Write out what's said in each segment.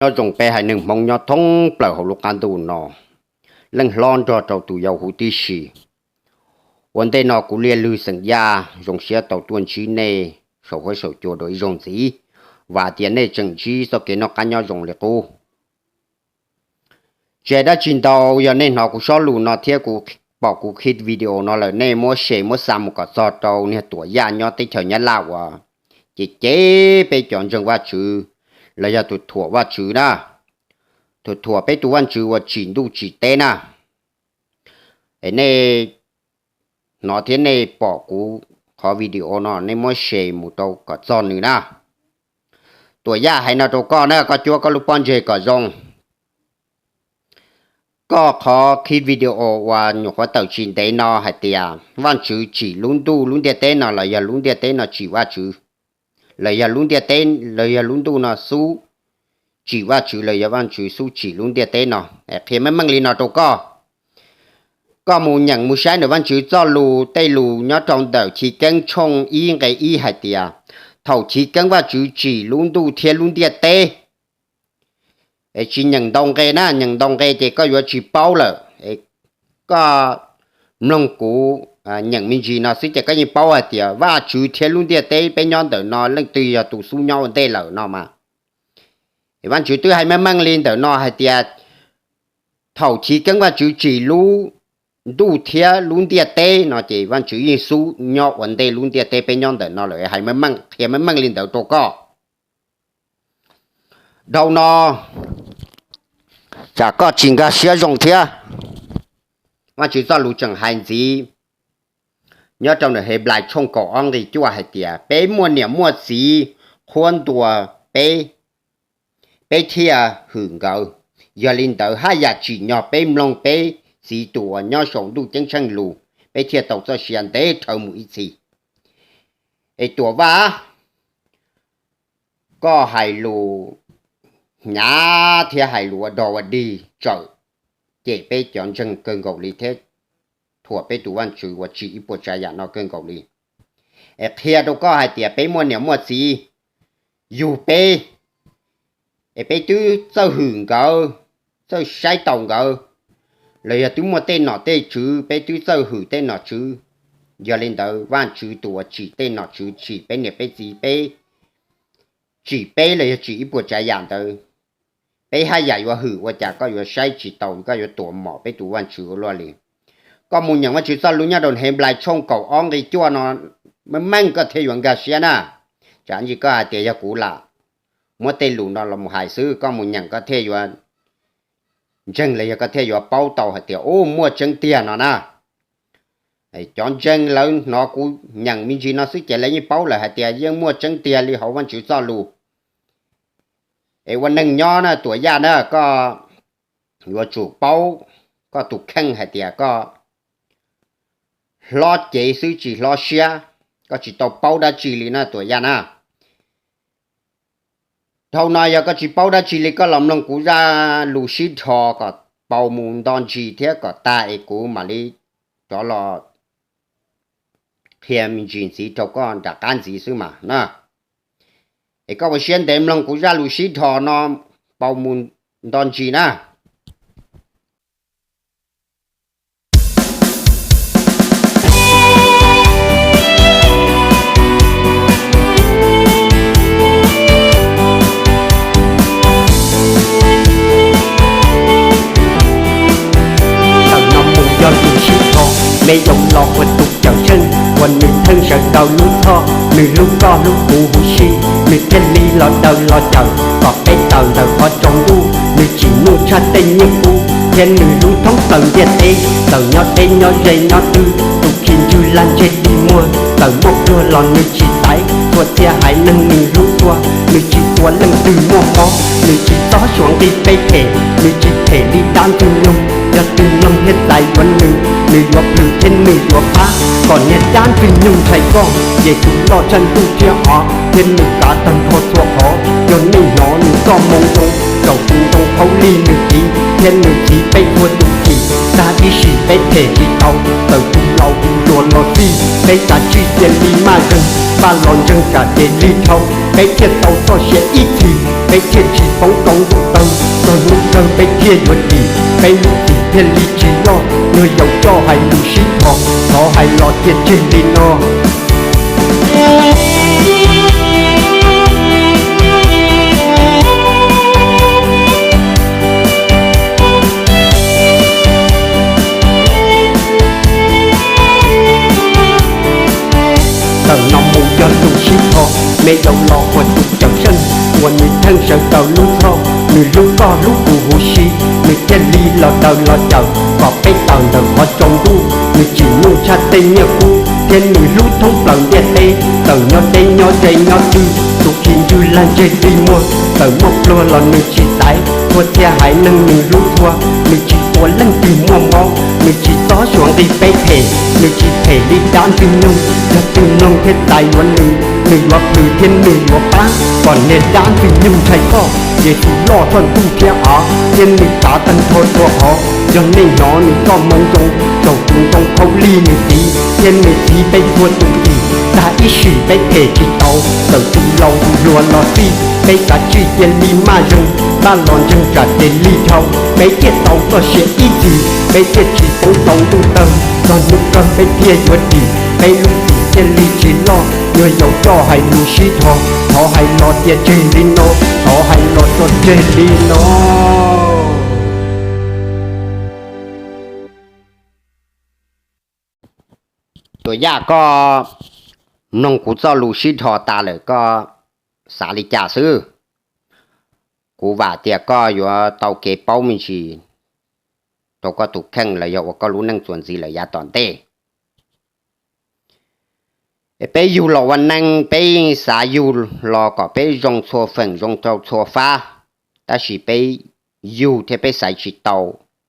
Nyob zoo peb haiv neeg Hmoob nyob thoob plaws hauv lub qab ntuj no, leej hlob nrog rau tus yau huv tib si. Ua ntej no kuv Liaj Lwg xeem Yaj zoo siab tau tuaj ntsib nej saum huab saum cua dua ib zaug ntxiv, vam tias nej tseem ntsib txoj kev noj qab nyob zoo li qub. Tsis hais dab tsi ntau, yog nej hnov kuv sob lus no thiab kuv pom kuv clip video no lawm, nej muab share muab xa mus kom txog rau niag Tuam Yaj nyob teb chaws Nyab Laj uas ces cev peb cov ntseeg Vajtswv los yog tus thuam Vajtswv na, tus thuam peb tus Vajtswv uas tsim ntuj tsim teb na. Es nej hnov thiab nej pom kuv qhov video no nej muab share mus rau kom txog nws na. Tuam Yaj hais no rau koj na, koj cuab koj lub pob ntseg kom zoo. Koj qhov clip video uas nyuam qhuav tawm tsis ntev no hais tias Vajtswv tsim lub ntuj lub ntiaj teb no los yog lub ntiaj teb no tsim Vajtswv, los yog lub ntiaj teb los yog lub ntuj no xub tsim Vajtswv los yog Vajtswv xub tsim lub ntiaj teb no, qhia meej meej li no rau koj. Koj mus nyeem mus saib ntawm Vajtswv txoj lus tej lus nyob rau ntawm Chiv Keeb tshooj ib nqe ib hais tias, thaum chiv keeb Vajtswv tsim lub ntuj thiab lub ntiaj teb. Es tsis nyeem ntau nqe na, nyeem ntau nqe ces koj yuav tsis paub lawm. Koj mloog kuv nyeem me ntsis no xwb ces koj yeej paub hais tias Vajtswv thiab lub ntiaj teb peb nyob ntawm no leej twg yog tus xub nyob ua ntej lawm no mas. Vajtswv twb hais meej meej li ntawm no hais tias thaum chiv keeb Vajtswv tsim lub ntuj thiab lub ntiaj teb no ces Vajtswv yeej xub nyob ua ntej lub ntiaj teb peb nyob ntawm no lawm, hais meej meej qhia meej meej li ntawd rau koj. Dhau no tsam koj tsis nkag siab zoo thiab. Vajtswv txoj lus tseem hais ntxiv nyob rau ntawm Henplais tshooj kaum ob nqe cuaj hais tias peb muaj niam muaj txiv qhuab ntuas peb, peb thiaj hwm nkawd. Yog li ntawd haj yam tsim nyog peb mloog peb txiv tus uas nyob saum ntuj ceeb tsheej lus, peb thiaj tau txoj sia ntev dhawv mus ib txhis. Es Tuam Vaj, koj hais lus hnyav thiab hais lus ua dog ua dig tsawm cem peb cov ntseeg kawg nkaus li thiab thuam peb tus Vajtswv uas tsim ib puas tsav yam no kawg nkaus li. Es qhia rau koj hais tias peb muaj niam muaj txiv yug peb, es peb twb txawj hwm nkawd, txawj saib taus nkawd, los yog twb muaj tej nom tej tswv peb twb txawj hwm tej nom tswv. Yog li ntawd Vajtswv tus uas tsim tej nom tswv tsim peb niam peb txiv, peb tsim peb los yog tsim ib puas tsav yam ntawd, peb haj yam yuav hwm ua cas koj yuav saib tsis taus, koj yuav tuam mom peb tus Vajtswv ua luaj li. Koj mus nyeem Vajtswv txoj lus nyob rau Henplais tshooj kaum ob nqe cuaj no meej meej koj thiaj yuav nkag siab na. Tsam ntsis koj hais tias yog kuv lam muab tej lus no los mus hais xwb, koj mus nyeem koj thiaj yuav ntseeg los yog koj thiaj yuav paub tau hais tias ub muaj tseeb tiag no na. Cov ntseeg lawv hnov kuv nyeem me ntsis no xwb ces lawv yeej paub lawm hais tias yeej muaj tseeb tiag li hauv Vajtswv txoj lus. Es ua neeg nyob na Tuam Yaj na, koj yuav tsum paub koj tus kheej hais tias koj hlob cev xwb tsis hlob siab, koj tsis tau paub dab tsi li na Tuam Yaj na. Dhau no yog koj tsis paub dab tsi li koj los mloog kuv zaj lus sib dhos kom paus mus nto ntsis thiab kom tag es kuv mam li rov los qhia me ntsis ntxiv rau koj nram qab ntxiv xwb mas na. Es koj ua siab ntev mloog kuv zaj lus sib dhos no paus mus nto ntsis na. Tawm no mus yog lus sib dhos, me yoov los ua tus cawm seej, ua nws theej sawv daws lub txhoj, nws hlub koj hlub kuv huv si, nws thiaj li los daws los cawm kom peb tawm ntawm qhov tsaus ntuj, nws tsim nuj tshaj tej nyiaj kub, thiab nws hlub thoob plaws ntiaj teb, txawm nyob deb nyob ze nyob twg, tus khi ntswg lag ntseg dig muag, txawm muaj pluag los nws tsis xaiv, txhua txhia haiv neeg nws hlub txhua, nws tsis tua leej twg muaj mob, nws tsis txob suav nqi peb phem, nws tsis phem li dab ntxwg nyoog, yog tus mloog thiab txais yuav nws, nws yuav plhws thiab nws yuav qab, kom niag dab ntxwg nyoog ntshai koj, ces tus loj tshaj ntuj thiab av, thiab nws kav tag nrho txhua qhov, yog nej hnov nws txoj moo zoo, tsaus tus ntoo khaub lig nws txiv, thiab nws txiv peb txhua tus txiv, Tag ib sim peb them tsis tau, tawm tus laus tus hluas los xij, peb xav tsij cia li maj zeeg, npaj los ntseeg tsam ces lig dhau, peb thiaj tau txoj sia ib txhis, peb thiaj tsis poob rau ntuj tawg, txog hnub kawg peb thiaj yuav dim, peb lub txim thiaj li tsis loj, yog yaus coj hais lus sib thov, thov hais los cia tseg li no. Tawm no mus yog tus sib thov, me yaus los ua tus cawm seej, ua nws theej sawv daws lub txhoj, nws hlub koj hlub kuv huv si, nws thiaj li los daws los cawm kom peb tawm ntawm qhov tsaus ntuj, nws tsim nyog tshaj tej nyiaj kub, thiab nws hlub thoob plaws ntiaj teb, tawm nyob deb nyob ze nyob twg, tus khi ntswg lag ntseg txij muag, tawm muaj pluag los nws tsis xaiv, txhua txhia haiv neeg nws hlub txhua, nws tsis ua leej twg muaj mob, nws tsis txob xyuas nqi peb phem, nws tsis phem li dab ntxwg nyoog, yog twg mloog thiab txais yuav nws, nws yuav plhws thiab nws yuav pab, kom niag dab ntxwg nyoog ntshai koj, Yexus loj txoj ntuj thiab av, thiab nws kav tag nrho txhua qhov, yog nej hnov nws txoj moo zoo, tsaug tus ntoo khaub lig nws txiv, thiab nws txiv peb txhua tus tim, tag ib sim peb them tsis tau, tawm tus laus tus hluas los xij, peb xav tsij cia li maj zeeg, npaj los ntseeg tsam ces lig dhau, peb thiaj tau txoj sia ib txhis, peb thiaj tsis poob rau ntuj tawg, txog hnub kawg peb thiaj yuav dim, peb lub txim thiaj li tsis loj, yog yaus coj hais lus sib thov, thov hais los cia tseg li no, thov hais los tso tseg li no. Tuam Yaj, koj mloog kuv txoj lus sib dhos tas lawm koj xav li cas xwb? Kuv vam tias koj yuav tau kev paub me ntsis rau koj tus kheej los yog ua koj lub neej txuas ntxiv lawm yav tom ntej. Es peb yug los ua neej peb yeej xav yug los kom peb zoo txhua feem zoo rau txhua fab, tab sis peb yug thiab peb xaiv tsis tau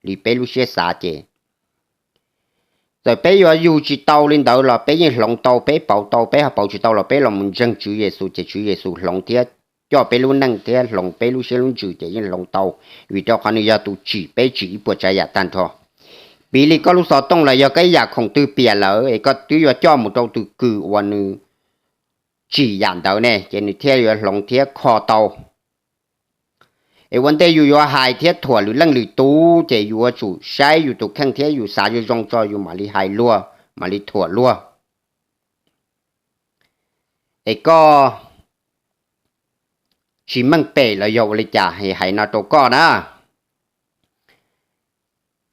li peb lub siab xav ces txawm peb yuav yug tsis tau li ntawd los peb yeej hloov tau, peb pauv tau, peb ho pauv tsis tau los peb los mus ntseeg Tswv Yexus ces Tswv Yexus hloov thiab coj peb lub neej thiab hloov peb lub siab lub ntsws ces yeej hloov tau, vim rau qhov nws yog tus tsim peb tsim ib puas tsav yam tag nrho. Piv li koj lub xov tooj los yog koj ib yam khoom twg piam lawm es koj twb yuav coj mus rau tus kws uas nws tsim yam ntawd ne ces nws thiaj yuav hloov thiab kho tau. Es ua ntej yus yuav hais thiab thuam lwm leej lwm tus ces yus yuav tsum saib yus tus kheej thiab yus xav zoo zoo tso yus mam li hais luag mam li thuam luag. Es koj tsis meej pem los yog ua li cas es hais no rau koj na.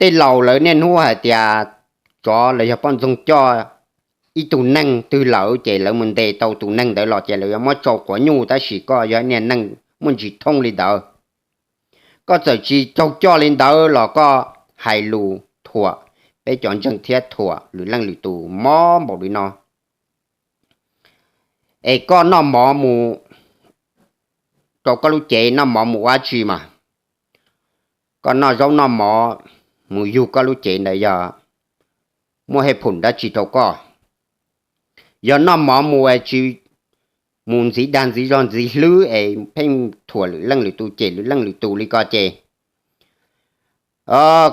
Tej laus lawv niaj hnub hais tias tsov los yog poj ntxoog coj ib tug neeg twg lawm ces lawv mus ntes tau tus neeg ntawd los ces lawv yuav muab tsau quav nyuj, tab sis koj yog niag neeg muaj ntsis thooj li ntawd, koj txawm tsis raug coj li ntawd los koj hais lus thuam peb cov ntseeg thiab thuam lwm leej lwm tus mob npaum li no. Es koj noj mov mus rau koj lub cev, noj mov mus ua dab tsi mas? Koj noj zaub noj mov mus yug koj lub cev ntawd yog muaj hej phum dab tsi rau koj? Yog noj mov mus es tsis mus ntxiv dag ntxiv zog ntxiv hlwb es pheej thuam lwm leej lwm tus cem lwm leej lwm tus li ko ces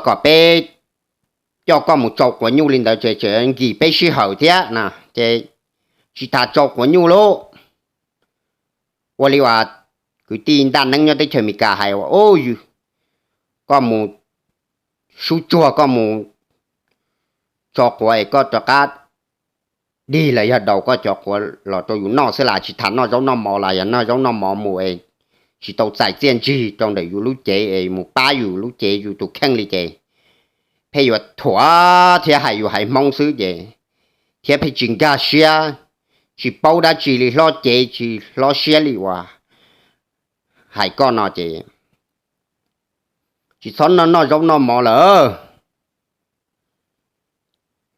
kom peb coj koj mus tsau quav nyuj li ntawd ces tseem nkim peb sij hawm thiab na, ces tsis tas tsau quav nyuj lauj. Ua li uas kwv tij Ntaj Neeb nyob teb chaws Amelikas hais ua, koj mus sub tsuag, koj mus tso quav es koj rov qab dig los yog daus koj cov quav los rau yus noj xwb las, tsis tas noj zaub noj mov las. Yog noj zaub noj mov mus es tsis tau txais txiaj ntsig rau ntawm yus lub cev es mus pab yus lub cev yus tus kheej li ces pheej yuav thuam thiab hais yus haiv Hmoob xwb ces thiab pheej tsis nkag siab, tsis paub dab tsi li, hlob cev tsis hlob siab li uas hais koj no ces tsis txhob noj noj zaub noj mov lawm.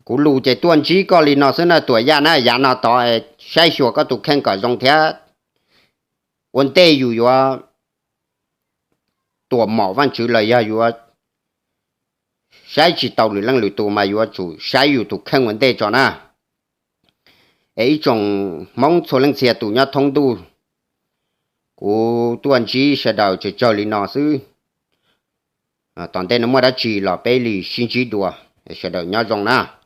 Kuv lus ces tuaj ntsib koj li no xwb na Tuam Yaj na, yav no tod saib xyuas koj tus kheej kom zoo thiab. Ua ntej yus yuav tuam mom Vajtswv los yog yuav saib tsis tau lwm leej lwm tus mas yuav tsum saib yus tus kheej ua ntej tso na. Es ib tsoom Hmoob txhua leej txhia tus nyob thoob ntuj, kuv tuaj ntsib sawv daws tsawg tsawg li no xwb. Tom ntej no muaj dab tsi los peb li sib ntsib dua. Sawv daws nyob zoo na.